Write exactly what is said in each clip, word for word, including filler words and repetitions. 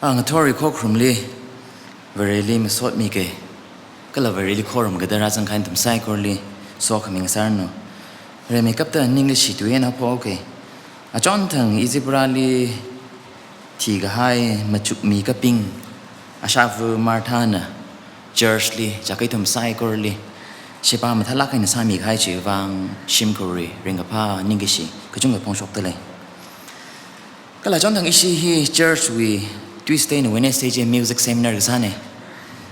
Ngathor khokharumli, Vareli masotmikei, kala Vareli khorumkada rāzangkahai nathum saikorali sokhami ngasāranu. Rimeikapta ningkashi tui eina haophokei. Achonthang Egyptli thikahai machukmi kaping, ashava Marthana churchli chākahai ithum saikorali sheba mathālāk eina sāmikahai chiwui vang shimkhurwui ringkaphā ningkashi kachungkha phongshokdalei. Kala achonthang ishi hi churchwui Tuesday eina Wednesday chi music seminar kasānei.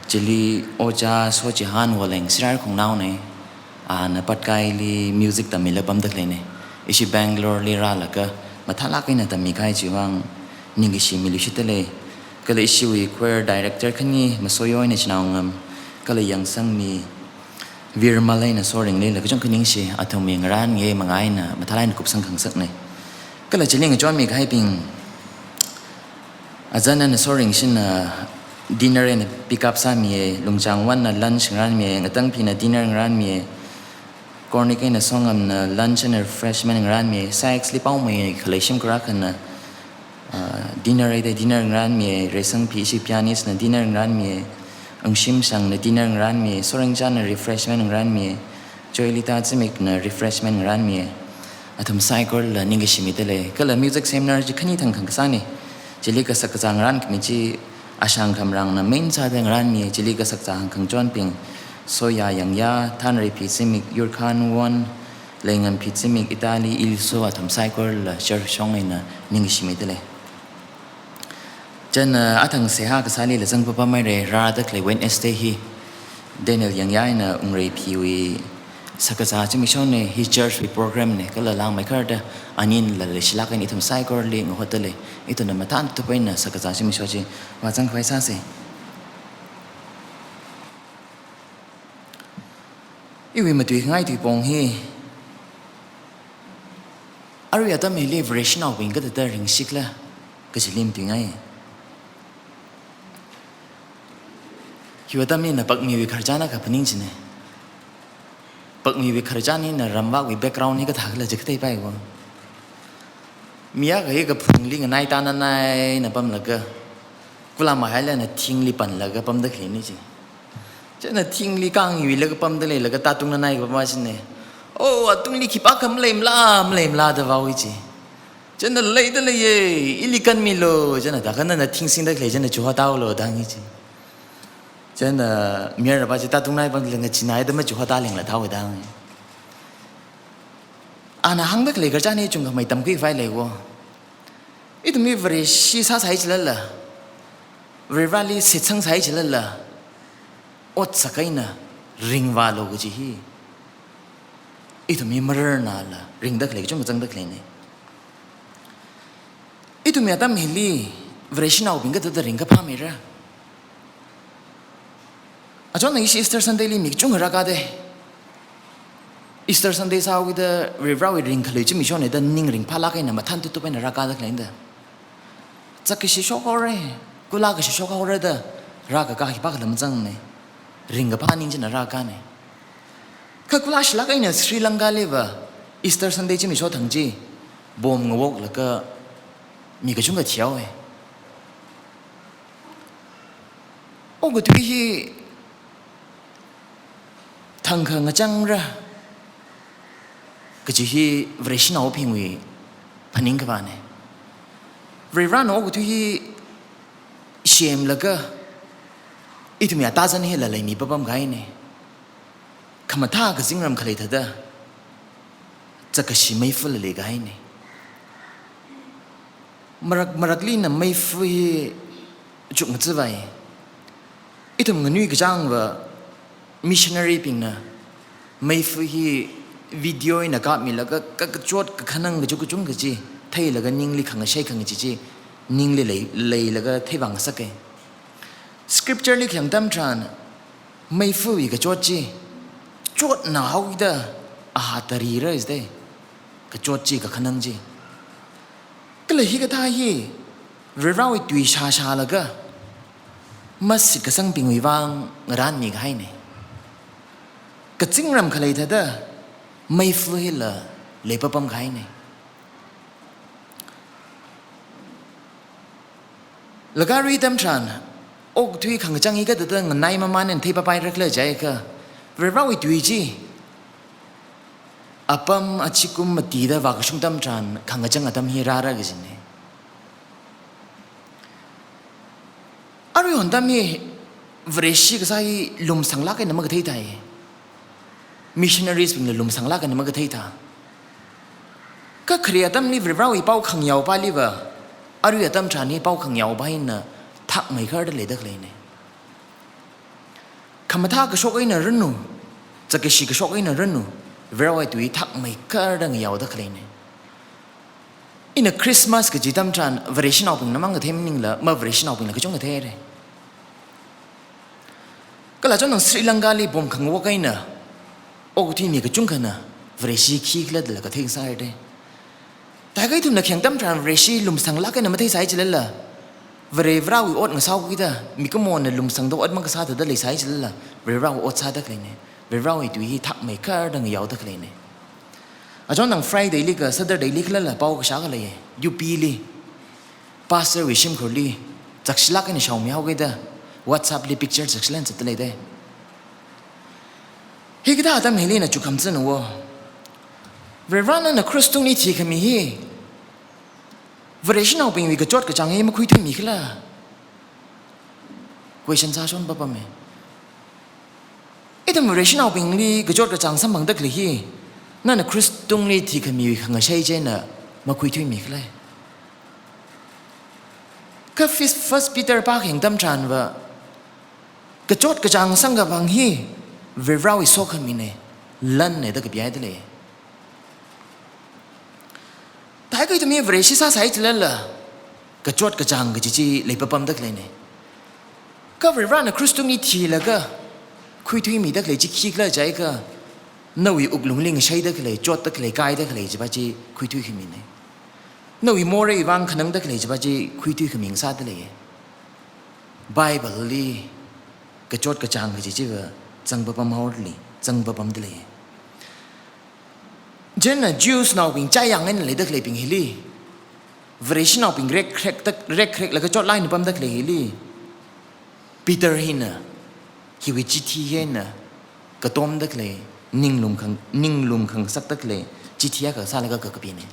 Chili ojā Sochihan Woleng Sirarakhongnaonei. Ana Patkaili music tammila pamda khaleina. Ishi Bangaloreli rālaga mathālāk eina tammikahai chiwui vang ningkashi miluishitdalei. Kala ishiwui choir director khani Masoyo eina Chinaongam, kala yangsangmi Virmal eina Soringlila kachungkha ningshi, athumwui ngarān ngayei manga eina mathālāk eina kupsang khangasaknei. Kala chili ngachonmikahaibing, Azanana Soringshina dinner eina pick up sāmiya, Lungchangwanna lunch ngarānmiya, Ngatangphina dinner ngarānmiya, Kornik eina Songamna lunch and refreshment ngarānmiya, Sykesli paomei khalei shimkhur akhana, ah, dinner eina dinner ngarānmiya, Reisangphi ishi pianistna dinner ngarānmiya, Angshimshangna dinner ngarānmiya, Soringchanna refreshment ngarānmiya, Joylita Zimikna refreshment ngarānmiya. Athum saikorala ningkashi midalei. Kala music seminar chi khani thangkha kasānei. Chili kasak kazā ngarānkhami chi Ashang Khamrangna main sāda ngarānmiya, chili kasak kazā hāngkhangachonbing Soya Yangya, Thanreiphi Zimik, Yurkhan Won, Leingamphi Zimik, Italy Ilso, athum saikorala church shong eina ningkashi midalei. Chieina, ah, athang seihā kasālila zangpapamhaira, rāda khalei Wednesday hi Daniel Yangya eina Wungreiphiwui sakazā zimikshonei, hi churchwui programnei, kala langmeikharda aninla leishilāk eina ithum saikorali ngahotdalei, ithumna mathānthup eina sakazā zimiksho chi vāzangkhavai sāsei. Iwui matuingai tuipong hi, arui atam hili Vareshinaobing kathāda ringshikhala kajili matuingai. Hiwui atam hina Pakmiwui khararchan akha phaningchinei. Pakmiwui khararchan hina ramvakwui background hi kathākhala chi katheipai wo. Mi akha hi kaphungli nganai tānanai eina pamlaga, kula mahailana thingli panlaga pamda khaleina chi. Chieina thingli khangyuilaga pamda leilaga tātung nanai kapam achinei. Oh, atungli khipākha maleimala, maleimala da vāui chi. Chieina leida leiya, ili kanmilu, chieina thākha nana thing singda khalei chieina chihotālu da hāngi chi. Chieina mayarva chi tātungnai pamlaga chinaida machihotālengla thāui da hāngi. Ana hāngda khalei khararchan hi chungkhamei tamkhuikhavai lei wo. Ithum hi Vareshi sāsai chilala, Varivarali shitsangsai chilala, otsak eina ringvālu kaji hi ithum hi mararnala ringda khalei kachungkha zangda khaleina. Ithumwui atam hili Vareshinaobing kathāda ringkaphā mira. Achonna ishi Easter Sundayli mi kachungkha rākādei. Easter Sunday sāhaokida Varivarawui ringkhalui zimikshonei da ning ringphālāk eina mathānthup eina rākāda khaleina da. Chākashi shokhaora, kula kashi shokhaora da rākakā khipākhala mazangnei. Ringkaphā ning china rākānei. Kha kulāshilāk eina Sri Lankaliva Easter Sunday zimiksho thang chi bomb ngawoklaga mi kachungkha thihaowa. Okathui hi thangkha ngachangra kaji hi Vareshinaobingwui phaningkavānei. Varivarana okathui hi semlaga ithumwui atazan hila leimi papam kahainei. Khamathā kazingram khalei thāda chākashi meifala leikahainei. Marak maraklina meifa hi chukngachivai. Ithum nganui kachāngva missionary bingna meifa hi video eina kapmilaga ka- kachot kakhanang kachuk kachungkha chi theilaga ningli khangashei khangachee chi ningli lei- leilaga theivāngasaka. Scriptureli khayang atam tharan meifawui kachot chi chotna haoda ahata rira jidalei, kachot chi kakhanang chi. Kala hikathā hi Varivarawui tui shāshālaga mashitkasangbingwui vang ngarānmi kahainei. Kazingram khalei thāda meifa hila leipapam kahainei. Laga arui atam tharan, okathui khangachang hi kathāda nganai mamān eina theipapai rakhala jiakha, Varivarawui tui chi apam achikum matida vākashung atam tharan khangachang atam hi rāra kajina. Arui hon atam hi Vareshi kasā hi lumsanglāk eina makathei thai. Missionaries bingla lumsanglāk eina makathei tha. Kha khare atamli Varivarawui pao khangayaopaliva, arui atam tharan hi pao khangayaopa hina thakmeikharda leida khaleina. Khamathā kashok eina ranu, zakkashi kashok eina ranu, Varivarawui tui thakmeikharda ngayaoda khaleina. Ina Christmas kaji atam tharan Vareshinaobingna mang kathei maningla, ma Vareshinaobingla kachungkha theira. Kala chonnang Sri Lankali bomb khangawok eina okathui mi kachungkhana Vareshi khikhala dala kathei sāhaira. Thākha ithumna khayang atam tharan Vareshi lumsanglāk eina matheisai chilala, Varivarawui ot ngasāhaokida, mikumona lumsangda ot makasā thāda leisai chilala, Varivarawui ot sāda khaleina. Varivarawui tui hi thakmeikharda ngayaoda khaleina. Achonnang Friday li kha Saturday li khalala pao kashā akha leiya. U P li, pastor wui shimkhurli zakshilāk eina shaomihaokida, WhatsApp li picture zakshilāk eina zatda leida. Hikathā atam hili ina chukhamzanwo. Varivarana nana krush tungli thikhami hi Vareshinaobingwui kachot kachāng hi makhuithuimikhala? Question sāshon papame. Ithum Vareshinaobingli kachot kachāng samphangda khalei hi, nana krush tungli thikhamiwui khangashei china makhuithuimikhala? Kha Fis-, First Peter pākhayang atam tharanva, kachot kachāng samkaphang hi Varivarawui sokhamina, lanna da kapihaida lei. Thākha ithum hi Vareshi sāsai chilala, kachot kachāng kaji chi leipapamda khaleina. Kha Varivarana krush tungli thilaga khuithuimida khalei chi khikhala jiakha, nawui wuklungli ngasheida khalei, chotda khalei, kaida khalei chiva chi khuithuikhamina. Nawui moreiwui vang khanangda khalei chiva chi khuithuikhami ngasāda leiya. Bible li kachot kachāng kaji chiva zangpapamhaoli, zangpapamda leiya. Chieina Jews naobing chayang eina leida khaleibing hili, Vareshinaobing rekkharekda, rekkhareklaga chotlāk eina pamda khalei hili, Peter hina hiwui chithi hi eina katomda khalei, ninglum khang-, ninglum khangasakda khalei chithi akha sālaga kakapina.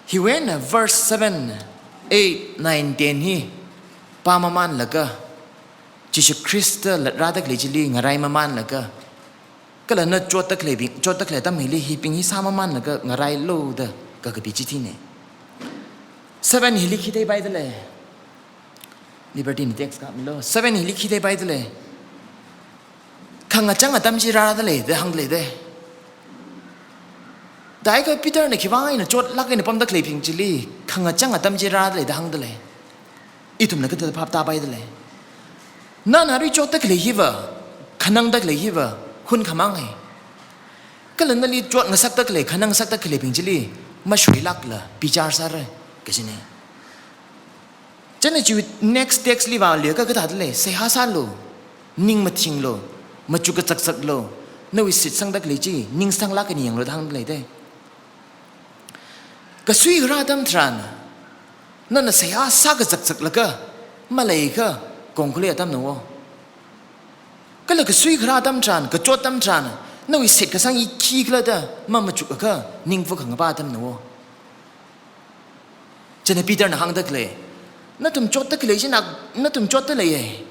Hiwui eina verse seven, eight, nine, ten hi pāmamānlaga, Jishu Khrista latrāda khalei chili ngaraimamānlaga, kala na chotda khaleibing, chotda khalei atam hili hibing hi sāmamānlaga ngarailu da kakapi chithina. Seven hili khi theipaida lei? Liberty na text kapmilu. Seven hili khi theipaida lei? Khangachang atam chi rāda lei da hāngda leida. Thākha Peter na khiwui vang eina chotlāk eina pamda khaleibing chili khangachang atam chi rāda lei da hāngda lei? Ithumna kathāda phap tāpaida lei? Nana arui chotda khalei hiva, khanangda khalei hiva hun khamānga. Kala nali chot ngasakda khalei, khanang ngasakda khaleibing chili mashuilākla bichar sāra kajina. Chieina chiwui next text li vāli akha kathāda lei? Seihā sālu, ning mathinglu, machuk kazakzaklu, nawui shitsangda khalei chi ningsanglāk eina yanglu da hāngda leida. Kasui kharā atam tharan, nana seihā sākazakzaklaga maleiakha kongkhalui atamna wo. Kala kasui kharā atam tharan, kachot atam tharan, nawui shitkasang hi khikhala da mamachuakha ningfa khangapa atamna wo. Chieina Peter na hāngda khalei, nathum chotda khalei china, nathum chotda leiya.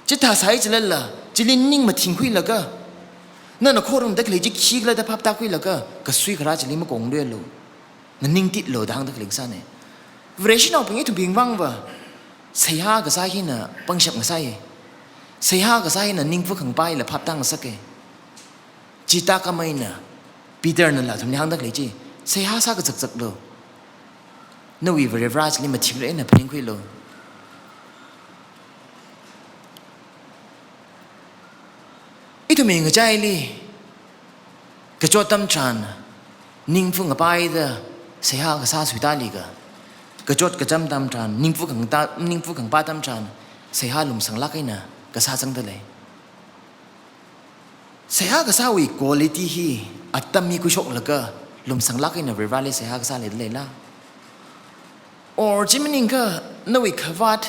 Chithāsai chilala, chili ning mathingkhuilaga, nana khorumda khalei chi khikhala da phap tākhuilaga, kasui kharā chili makongluilu, nganingtitlu da hāngda khalei kasāna. Vareshinaobing ithumbing vangva, seihā kasā hina pangshap ngasāya. Seihā kasā hina ningfa khangapaila phap tāngasaka. Chithākhamei eina Peter nala athumli hāngda khalei chi, seihā sākazakzaklu, nawui Varivara chili mathinglu eina phaningkhuilu. Ithumwui ngachaili kachot atam tharan ningfa ngapaida seihā kasā suitāli kha, kachot kacham atam tharan, ningfa khangata, ningfa khangapa atam tharan seihā lumsanglāk eina kasā zangda lei. Seihā kasāwui quality hi atam hi khuishoklaga lumsanglāk eina Varivarali seihā kasā leida leila? Or chi maningakha nawui khavāt,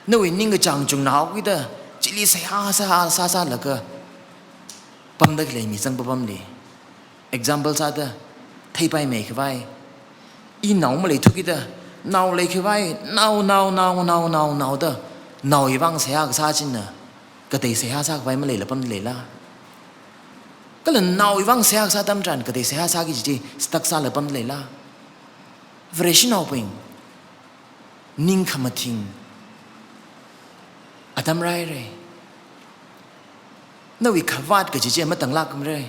Nawui ningkachāng chungna haokida, chili seihā sā, sā, sālaga pamda khalei mi zangpapamli. Example sāda, theipaimeikhavai, i nao maleithukida, nao leikhavai, nao, nao, nao, nao, nao, nao da, naowui vang seihā kasā china, katei seihā sākhavai maleila pamda leila? Kala naowui vang seihā kasā atam tharan, katei seihā sāki kaji chi stuck sālaga pamda leila? Vareshinaobing, ning khamathing atam rāhaira. Nawui khavāt kaji chi matanglākmara.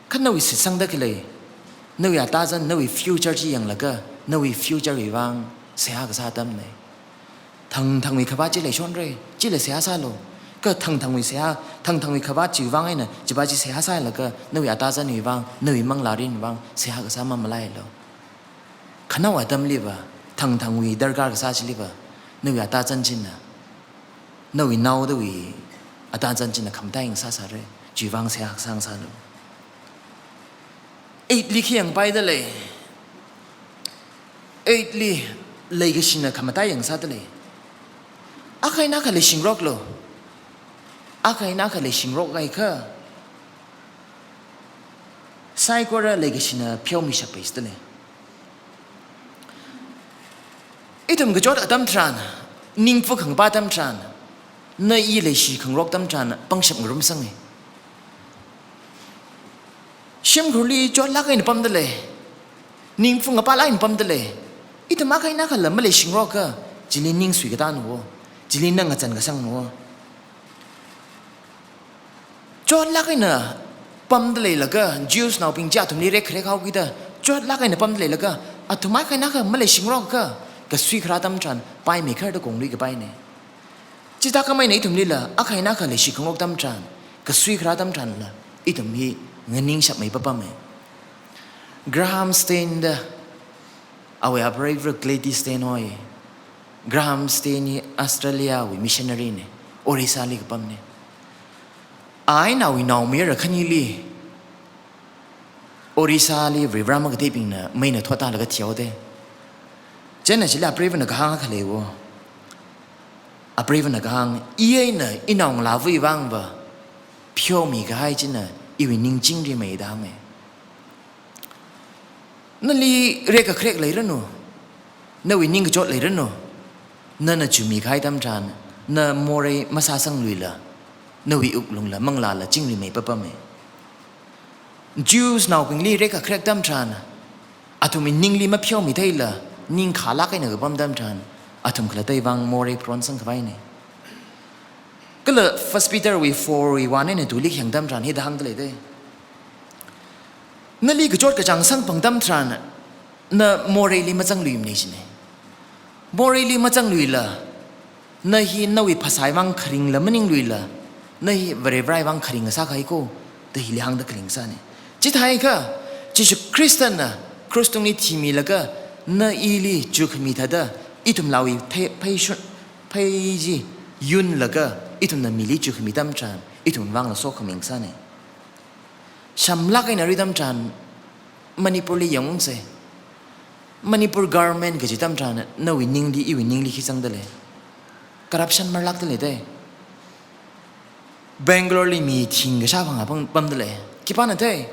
Kha nawui shitsangda khalei, nawui atazan, nawui future chi yanglaga, nawui future wui vang seihā kasā atamna. Thangthangwui khavāt chi leishonra, chila seihā sālu. Kha thangthangwui seihā, thangthangwui khavāt chiwui vang eina chiva chi seihā sālaga, nawui atazanwui vang, nawui manglārinwui vang seihā kasā mamalailu. Khanao atamliva, thangthangwui darkar kasā chiliva, nawui atazan china, nawui naodawui atazan china khamataiya ngasāsāra, chiwui vang seihā kasā ngasālu. Eight li khi yangpaida lei. Eight li leikashina khamataiya ngasāda lei. Akha eina akha leishingaroklu. Akha eina akha leishingarok kaikha, saikora leikashina pheomishappai jida lei. Ithum kachot atam tharan, ningphu khangapa atam tharan, na i leishi khangarok atam tharan, pangshap ngarumsanga. Shimkhurli chotlāk eina pamda lei, ningphu ngapalāk eina pamda lei. Ithum akha eina akhala maleishingaroka, chili ning suikatā nuwo, chili na ngazan kasang nuwo. Chotlāk eina pamda leilaga, Jews naobing chi athumli rekkharek haokida, chotlāk eina pamda leilaga, athum akha eina akha maleishingaroka, kasui kharā atam tharan, paimei kharda kongluikapaina. Chithākhamei eina ithumlila, akha eina akha leishi khangarok atam tharan, kasui kharā atam tharanla, ithum hi nganingshapmei papamma. Graham Staines da, awui apreiva Gladys Staines hoi. Graham Staines hi Australia wui missionary na, Orissa li kapamna. A eina awui naomayara khanili, Orissa li Varivara makatheibingna meina thotalaga thihaoda. Chieina chili apreivana kahāng akha leiwo. Apreivana kahāng, i eina inaongalāvawui vangva pheomikahai china iwui ning chingrimei da hānga. Nali rekkakharek leiranu, nawui ningkachot leiranu, nana chumikahai atam tharan, na morei masāsangluila, nawui wuklungla manglāla chingrimei papamma. Jews naobingli rekkakharek atam tharan, athumwui ningli mapheomitheila, ning khalāk eina kapam atam tharan, athum khalattawui vang morei pharonsangkhavaina. Kala First Peter wui four wui one eina two li khi yangda atam tharan hithāda hāngda leida. Nali kachot kachāng samphang atam tharan, na moreili mazangluimana jina. Moreili mazangluila, na hi nawui phasāwui vang kharingla maningluila, na hi Varivarawui vang kharing sākahai ko, da hili hāngda kharing sāna. Chithākha, Jishu Khristana cross tungli thimilaga, na ili chukhami thāda, ithumlāwui the-, pheishun, phei chi yunlaga, ithumna mili chukhami atam tharan, ithum vangla sokhami ngasāna. Shamlāk eina ri atam tharan, Manipurli yangungsa. Manipur government kaji atam tharan, nawui ningli, iwui ningli khi zangda lei? Corruption marlākda leida. Bangalore li mi thingkha shāphang apam pamda lei. Khipāna thei?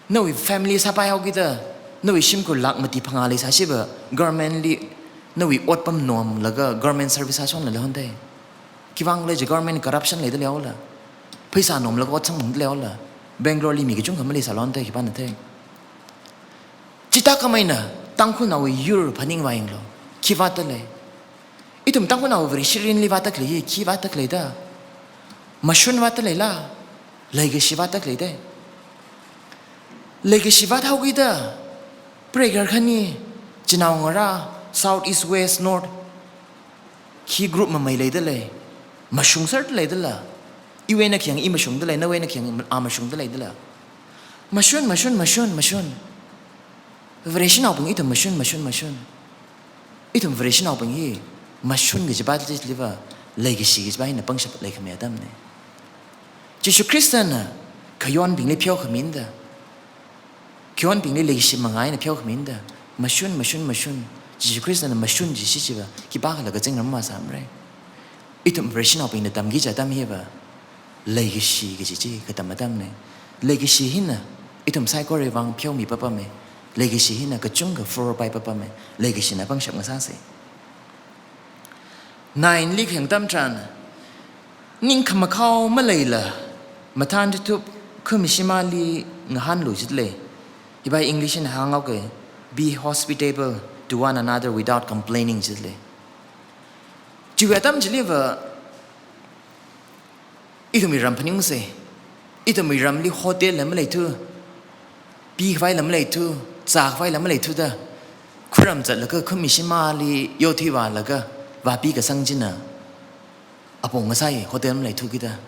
Nawui family sāpai haokida, nawui shimkhur lakh mati phangā leisāshiva, government li, nawui otpam nomlaga government service sāshonla leihon thei. Khivang khala jiakha government corruption leida leihaola. Pheisā nomlaga ot samphangda leihaola. Bangalore li mi kachungkha maleisālon thei, khipāna thei? Chithākhamei eina, Tangkhulnaowui yur phaningvā yanglu. Khi vātda lei? Ithum Tangkhulnao Vareshi mirinli vātda khalei hi, khi vātda khaleida? Mashun vātda leila? Leikashi vātda khaleida? Leikashi vāthaokida, preigar khani, chinaongarā, South, East, West, North, khi group mamei leida lei, mashungserda leidala? Iwui eina khayang i mashungda lei, nawui eina khayang a mashungda leidala? Mashun, mashun, mashun, mashun. Vareshinaobing ithum mashun, mashun, mashun. Ithum Vareshinaobing hi mashun kajipa chiliva, leikashi kajipa hina pangshap leikhamei atamna. Jishu Khristana khayonbingli pheokhaminda, khayonbingli leikashi mangā eina pheokhaminda, mashun, mashun, mashun. Jishu Khristana mashun jishi chiva, khipākhala kazingram masāmara. Ithum Vareshinaobingna tamki kaji atam hiva, leikashi kaji chi katam atamna. Leikashi hina ithum saikora vang pheomi papama. Leikashi hina kachungkha furpai papama. Leikashina pangshap ngasāsa. Nine li khayang atam tharan, ningkhamakhao maleila, mathān thup khumi shimānli ngahānlu jidalei. Hiva English eina hānghaoke, "Be hospitable to one another without complaining," jidalei. Chiwui atam chiliva, ithumwui ram phaningungsa. Ithumwui ramli hotel la maleithu, pikhavaila maleithu, zākhavaila maleithu da, khuram zatlaga khumi shimānli yothui vālaga vāpi kasang china apong ngasai, hotel maleithu kida.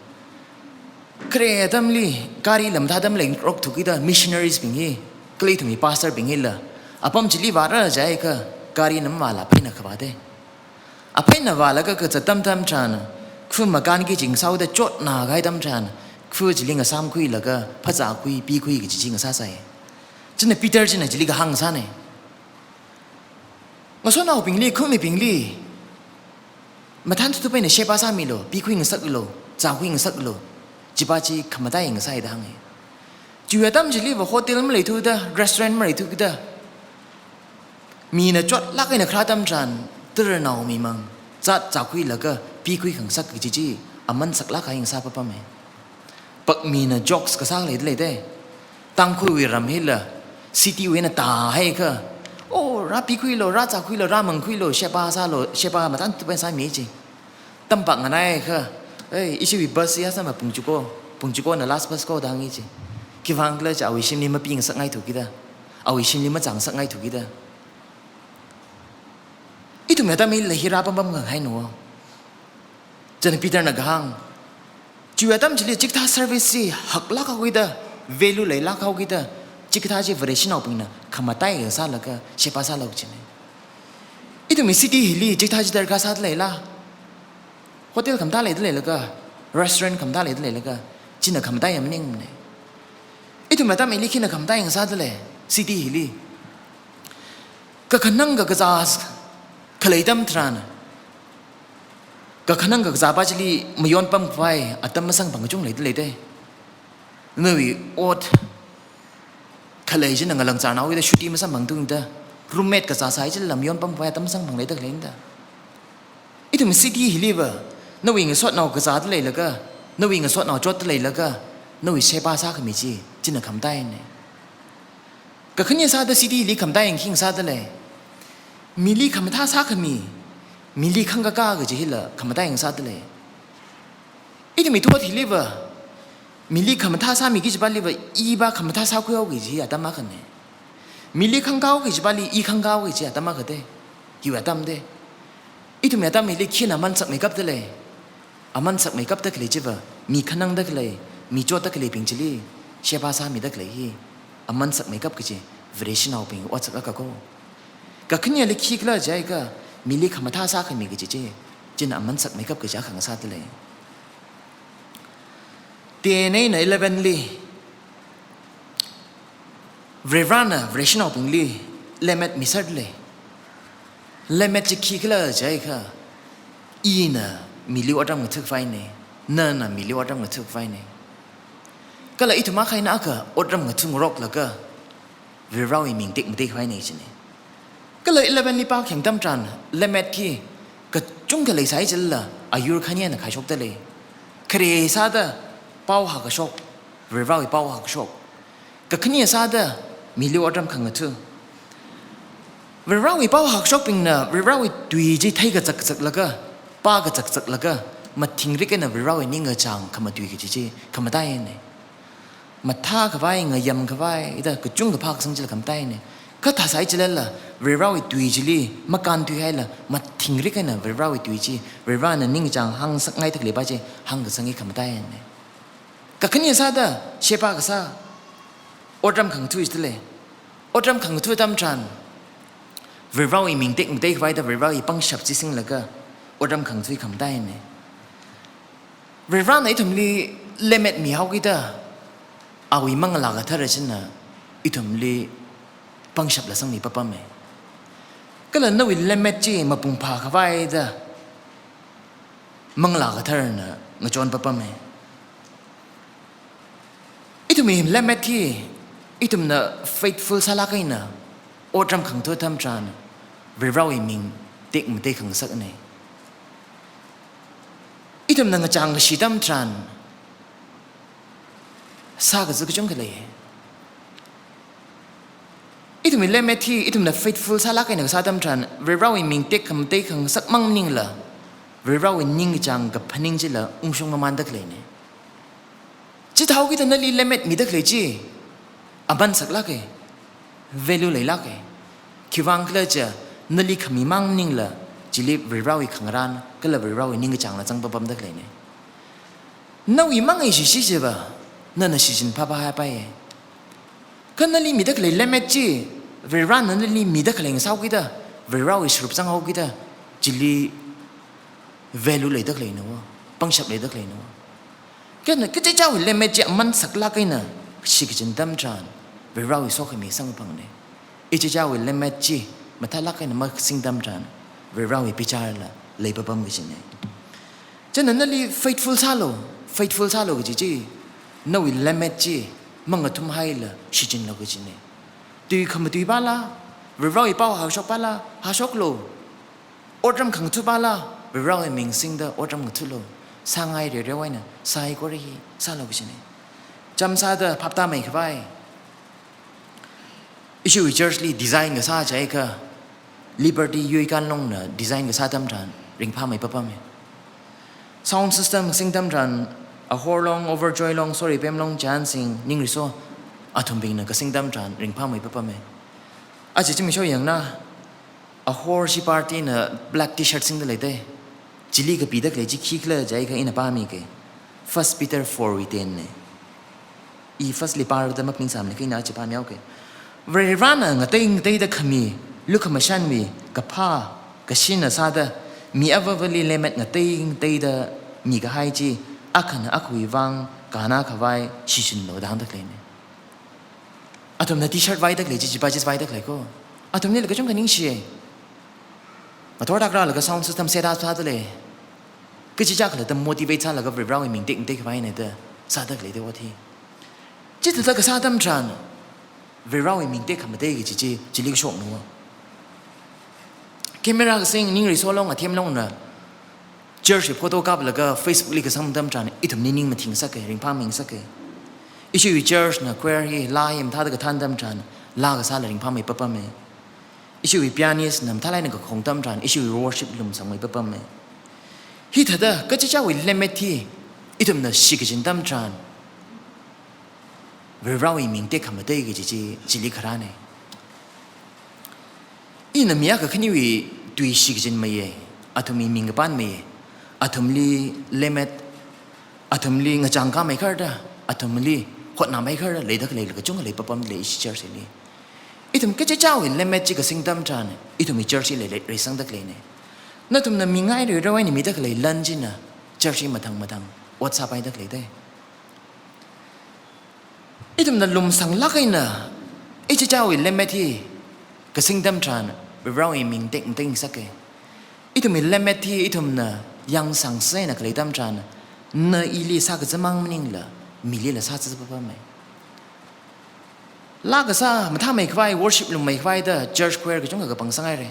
Khare atamli gari lam thāda maleingarokthu kida, missionaries bing hi, kala ithumwui pastor bing hila apam chili vāra jiakha, gari nam vāla pheina khavāda. Apheina vālaga kazat atam atam tharan, khu makānki kaji ngasāhaoda chotna kahai atam tharan, khu chili ngasāmkhuilaga phazākhui, pikhui kaji chi ngasāsai. China Peter china chili kahāng ngasāna. Ngasotnaobingli, khumibingli, mathān thup thup eina sheba sāmilu, pikhui ngasaklu, zākhui ngasaklu, chiva chi khamataiya ngasai da hānga. Chiwui atam chiliva hotel maleithu da, restaurant maleithu kida, mina chotlāk eina kharā atam tharan, tara naomimang zat zākhuilaga pikhui khangasak kaji chi aman saklāk eina ngasā papama. Pakmina jokes kasā leidaleida. Tangkhulwui ram hila, city wui eina tāhaiakha, "Oh, rā pikhuilu, rā zākhuilu, rā mangkhuilu, sheba sālu, sheba mathān thup eina sāmi," ji. Tampak nganaiakha, "Ei, ishiwui bus ya sama pung chiko, pung chikona last bus ko," da hānga ji. Khiwuivang khala jiakha awui shimli mapi ngasakngaithu kida, awui shimli mazang ngasakngaithu kida. Ithumwui atam hila hi rāpampam khangahaina. China Peter na kahāng, chiwui atam chili chikathā service chi haklāk haokida, value leilāk haokida, chikathā chi Vareshinaobingna khamataiya sālaga sheba sālu kajina. Ithumwui city hili chikathā chi darkar sādaleila? Hotel khamathā leidaleilaga, restaurant khamathā leidaleilaga, china khamataiya maningmana. Ithumwui atam hili khina khamataiya ngasādalei, city hili? Kakhanang kakazā khalei atam tharan, kakhanang kakazāva chili mayonpam khavai atam masamphang kachungkha leidaleida. Nawui ot khalei china ngalang chānhaokida shuti masamphangthuda, roommate kazā sāhai chila mayonpam khavai atam masamphang leida khaleina da. Ithum city hiliva, nawui ngasotnao kazādaleilaga, nawui ngasotnao chotdaleilaga, nawui sheba sākhami chi, china khamataina. Kakhane sāda city li khamataiya khi ngasādalei? Mili khamathā sākhami, mili khangkaka kaji hila khamataiya ngasādalei? Ithumwui thot hiliva, mili khamathā sāmiki kajipaliva, iva khamathā sākhuihao kaji atam akhana. Mili khangkahao kajipali, i khangkahao kaji atam akhada. Hiwui atamda. Ithumwui atam hili khina aman sakmeikapdalei? Aman sakmeikapda khalei chiva, mi khanangda khalei, mi chotda khaleibing chili sheba sāmida khalei hi aman sakmeikap kaji Vareshinaobing otsak akha ko. Kakhaneli khikhala jiakha, mili khamathā sākhami kaji chi, china aman sakmeikap kaji akha ngasādalei. Ten eina eleven li, Varivarana Vareshinaobingli lemmet miserdalei. Lemmet chi khikhala jiakha, ina mili otram ngathākhavaina, nana mili otram ngathākhavaina. Kala ithum akha eina akha otram ngathāngaroklaga, Varivarawui ming tekmateikhavai nei chine. Kala eleven li pākhayang atam tharan, lemmet hi kachungkha leisai chilala, ayur khani eina khaishokdalei. Khare sāda pao hākashok, Varivarawui pao hākashok. Kakhane sāda mili otram khangathā. Varivarawui pao hākashokbingna Varivarawui tui chi theikazak kazaklaga, pākazak kazaklaga, mathingrik eina Varivarawui ningkachāng khamatui kaji chi khamataina. Mathākhavai, ngayamkhavai, ida kachungkha phākasang chila khamataina. Kha thāsai chilala, Varivarawui tui chili makānthuihaila, mathingrik eina Varivarawui tui chi, Varivarana ningkachāng hāngsakngaida khaleipa chi hāngkasang hi khamataina. Kakhane sāda sheba kasā, otram khangathā jidalei. Otram khangathā atam tharan, Varivarawui ming tekmateikhavai da Varivarawui pangshap chi singlaga, otram khangathā khamataina. Varivarana ithumli lemmet mihaokida, awui Manglā Kathara china ithumli pangshap lasangmi papamma. Kala nawui lemmet chi mapung phākhavai da, Manglā Katharana ngachon papame. Ithumwui lemmet hi, ithumna faithful sālāk eina otram khangatha atam tharan, Varivarāwui ming tekmatei khangasakne. Ithumna ngachang kashi atam tharan, sākazā kachungkha lei. Ithumwui lemmet hi, ithumna faithful sālāk eina kasā atam tharan, Varivarāwui ming tekmatei khangasak mang maningla, Varivarāwui ningkachāng kaphaning chila ungshung mamānda khaleine. Chithāhaokida nali lemmet mida khalei chi, aman saklāke, value leilāke. Khiwuivang khala chiakha, nali khami mang maningla, chili Varivarāwui khangarān, kala Varivarāwui ningkachāngla zang papamda khaleine. Nawui mang eishishi chiva, nana shichin phāphāhaipaiye. Kha nali mida khalei lemmet chi, Varivarāna nali mida khalei ngasāhaokida, Varivarāwui sārup zanghaokida, chili value leida khaleina, pangshap leida khaleina. Kha na kachichāwui lemmet chi aman saklāk eina shikachin atam tharan, Varivarāwui sokhami samphangna. Ichichāwui lemmet chi mathālāk eina makasing atam tharan, Varivarāwui bicharla leipapam kajina. Chieina nali faithful sālu, faithful sālu kaji chi, nawui lemmet chi mangathumhaila shichinlu kajina. Tui khamatui pala, Varivarāwui pao hāshok pala, hāshoklu. Otram khangatha pala, Varivarāwui ming singda otram ngathalu. Sāngai rerewui eina, sāi kore hi, sālu kajina. Chāmsāda phaptāmeikhavai, ishiwui church li design kasā chiakha, Liberty Yuikanlongna design kasā atam tharan, ringphāmei papame. Sound system sing atam tharan, Ahor Long, Overjoy Long, Sorry Pem Long, Chan Sing, Ningriso, athumbingna kasing atam tharan, ringphāmei papame. Aja chi misho yangna, Ahor shi party na black T-shirt singda leite. Chili kapida khalei chi khikhala chiakha ina pāmike. First Peter four wui ten ne. I first li pārda maphaningsāmane, kha ina chi pāmihaoke. Varivarāna ngatei ngateida khami, lukhamashanwui kaphā, kashina sāda, mi avāvali lemmet ngatei ngateida mikahai chi, akhana akhawui vang, kānna khavai, shichinlu da hāngda khaleine. Athumna T-shirt vaida khalei chi, chipa chi vaida khalei ko. Athumlila kachungkha ningshiye. Ngathor tak rālaga sound system set up sāda lei. Kachichā khalatta motivate sālaga Varivarāwui ming tekmatei khavaina da sāda khaleite ot hi. Chithāda kasā atam tharan, Varivarāwui ming tekhamatei kaji chi, chili kashokna. Camera kasing Ningriso Long, Athem Longna, church wui photo kaplaga Facebook li kasang atam tharan, ithumli ning mathing sake, ringphāming sake. Ishiwui church na choir hi, laa hi mathāda kathān atam tharan, laa kasāla ringphāmei papame. Ishiwui pianist na mathālāk eina kakhong atam tharan, ishiwui worship lumsangmei papame. Hithāda, kachichāwui lemmet hi, ithumna shikachin atam tharan, Varivarāwui ming tekhamatei kaji chi, chili kharāne. Ina mi akha khaniwui tui shikachinmeiye, athumwui ming kapānmeiye, athumli lemmet, athumli ngachang kāmeikharda, athumli hotnāmeikharda, leida khalei kachungkha lei papam lei ishi church li. Ithum kachichāwui lemmet chi kasing atam tharan, ithumwui church hi lei, lei, reisangda khaleine. Nathumna mingai rerewui eina mida khalei lan china, church hi mathang mathang, ot sāpaida khaleite. Ithumna lumsanglāk eina, ichichāwui lemmet hi kasing atam tharan, Varivarāwui ming tekmatei sake. Ithumwui lemmet hi ithumna yangsangsa eina khalei atam tharan, na ili sākazā mang maningla, milila sāzā papame. Laa kasā, mathāmeikhavai, worship lummeikhavai da church choir kachungkha kapangsangaire.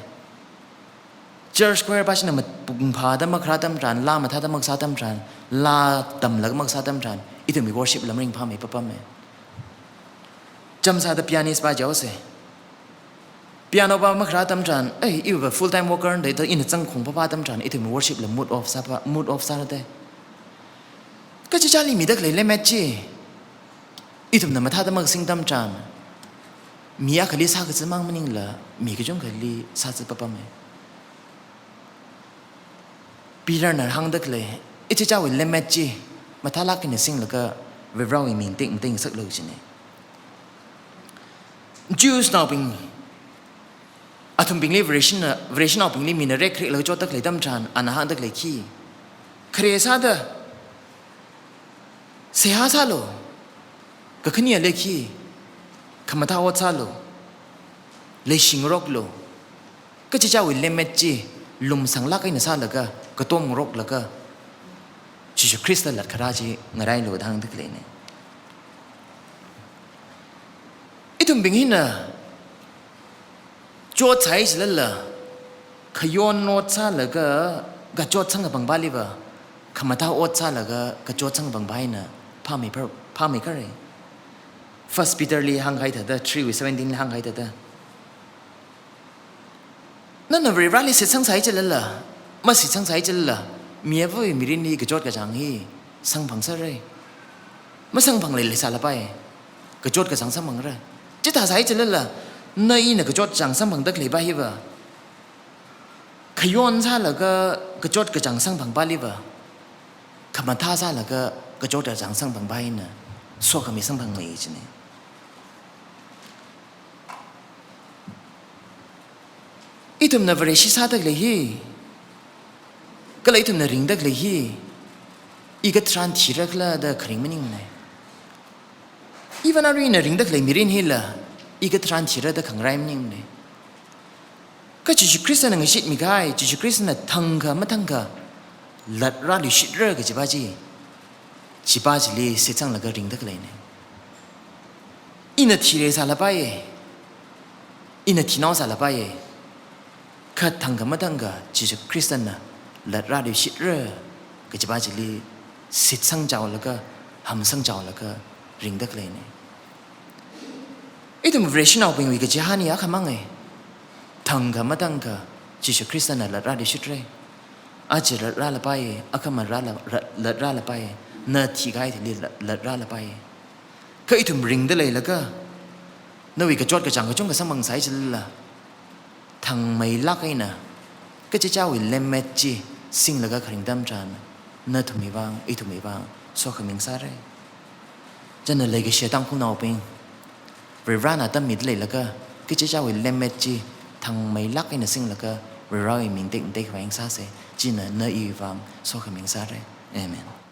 Church choir pa china mapung phāda makharā atam tharan, laa mathāda makasā atam tharan, laa tamlaga makasā atam tharan, ithumwui worship la maringphāmei papame. Chāmsāda pianist pa jihaose. Piano pa makharā atam tharan, ei, iva full time worker da, da ina zangkhong phāphā atam tharan, ithumwui worship la mood off sāpha, mood off sāra te. Kachichāli mida khalei lemmet chi, ithumna mathāda makasing atam tharan, mi akhali sākazā mang maningla, mi kachungkhali sāzā papame. Peter na hāngda khalei, ichichāwui lemmet chi, mathālāk eina singlaga, Varivarāwui ming tekmatei ngasaklu kajine. Jews naobing, athumbingli Vareshina, Vareshinaobingli mina rekreklaga chotda khalei atam tharan, ana hāngda khalei khi. Khare sāda, seihā sālu, kakhane le khi, khamathā ot sālu, leishingaroklu, kachichāwui lemmet chi, lumsanglāk eina sālaga, katomngaroklaga, Jishu Khrista latkharā chi ngarailu da hāngda khaleina. Ithumbing hina chotsai chilala, khayon ot sālaga kachot sangkapangpaliva, khamathā ot sālaga kachot sangkapangpa hina phāmei phar-, phāmei khare. First Peter li hāngkahai thāda, three wui seventeen li hāngkahai thāda, nana Varivarali shitsangsai chilala, mashitsangsai chilala, mi avawui mirinli kachot kachāng hi sangphangsāra. Masangphanglei leisālapai, kachot kachāng sangphangra. Chithāsai chilala, na ina kachot kachāng sangphangda khaleipa hiva, khayon sālaga kachot kachāng sangphangpaliva, khamathā sālaga kachot kachāng sangphangpa hina sokhami sangphanglei china. Ithumna Vareshi sāda khalei hi, kala ithumna ringda khalei hi, i katharan thira khala da kharing maningmana. Ivan arui ina ringda khalei mirin hila i katharan thira da khangarai maningmana. Kha Jishu Khristana ngashitmikahai, Jishu Khristana thangkha mathangkha latrāluishitra kajipa chi, chipa chili shitsanglaga ringda khaleina. Ina thileisālapaiya, ina thinao sālapaiya, kha thangkha mathangkha Jishu Khristana latrāluishitra kajipa chili shitsangchaolaga, hamsangchaolaga ringda khaleina. Ithum Vareshinaobingwui kachihān hi akhamanga. Thangkha mathangkha Jishu Khristana latrāluishitra. Aja latrālapaiya, akhama rāla-, ra-, latrālapaiya, na thikahai thili la-, latrālapaiya. Kha ithum ringda leilaga, nawui kachot kachāng kachungkha sangphangsai chilala, thangmeilāk eina kachichāwui lemmet chi singlaga kharing atam tharan, nathumwui vang, ithumwui vang sokhami ngasāra. Chieina leikashi Tangkhulnaobing, Varivarana tammida leilaga, kachichāwui lemmet chi thangmeilāk eina singlaga, Varivarawui ming tekmateikhavai ngasāsa. China na iwui vang sokhami ngasāra. Amen.